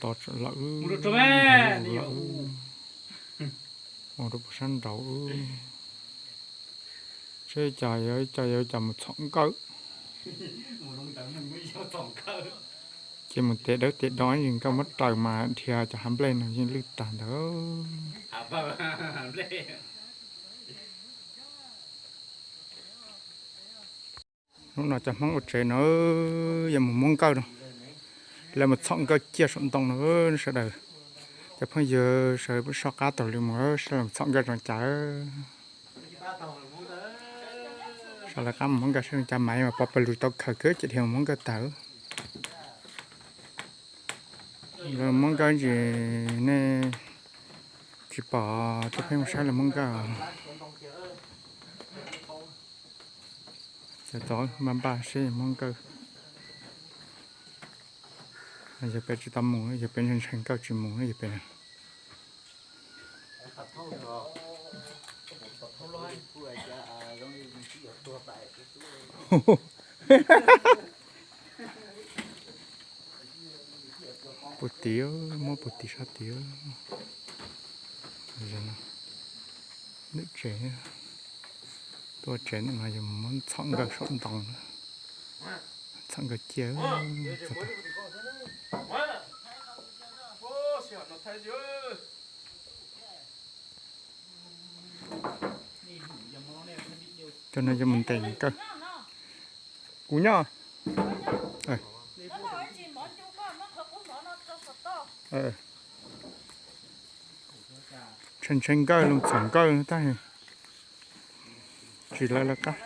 to tsam lawm, mus rau puag sab nraud. Seb cas yuav, cas yuav cas mus txhom nkawj. Ces mus tes dawb tes do es nkawj muab raws mas dhia cov hav nplej no yeej lwj tag ntawd. Hnub no cov Hmoob ua tsev no yuav mus muab nkawj no, lawv mus txhom nkawj ciaj saum ntoo no sawv daws. Cov phooj ywg sawv daws pub soj qab taug lw mus seb lawv mus txhom nkawj zoo cas. Sawv daws lawv qab mus muab nkawj seb zoo cas, mas pov pawg lug tau khaws kawg ces dhia mus muab nkawj tawm. Lawv muab nkawj ntsis nej tsis pom, tuaj pheej mus saib lawv muab nkawj. Cov tod npaj npaj seb muab nkawj. Yog peb tsis tau mus, yog peb ntshai ntshai nkawj tsis mus yog peb. Puag tid, muab puag tid sab tid. Ntawm tsev, tuaj tsev ntawm no yog mus muab txhom nkawj saum ntoo, txhom nkawj ciaj. Cov no yuav mus ntes nkawj. Kuv nyob. Ntshai ntshai nkawj los txhom nkawj tab tsis lawv lawv qab.